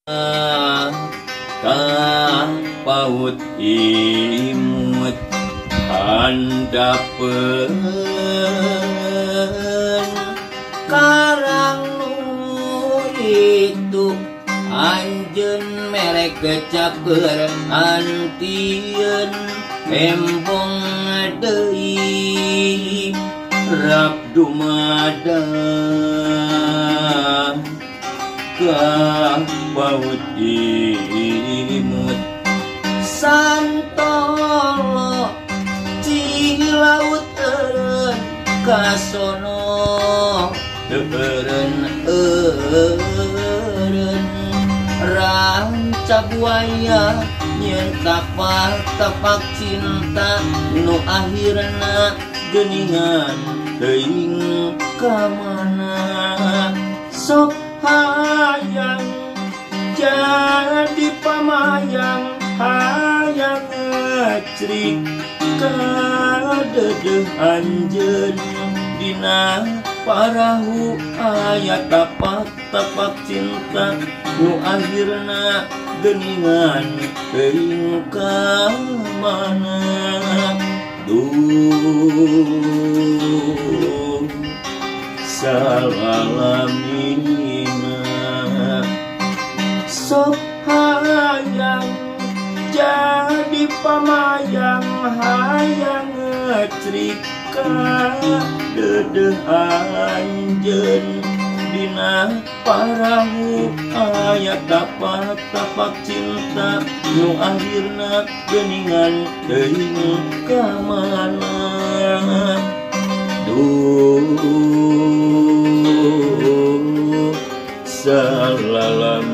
Ka paut imut handapeun karang nu itu anjeun merek kecapeur antieun embong deui rap dumada ka paut imut santolo cilaut eureun kasono eureun eureun ranca buaya nyeun tapak-tapak cinta nu akhirna geuningan teuing ka mana sok hayang jadi pamayang hayang ngecrik kadedeh anjeun dina parahu aya tapak-tapak cinta nu akhirna geuningan teuing ka mana duh salalamina sok hayang jadi pamayang hayang ngecrik kadedeh anjeun dina parahu aya tapak-tapak cinta nu akhirna geuningan teuing ka mana duh salalamina.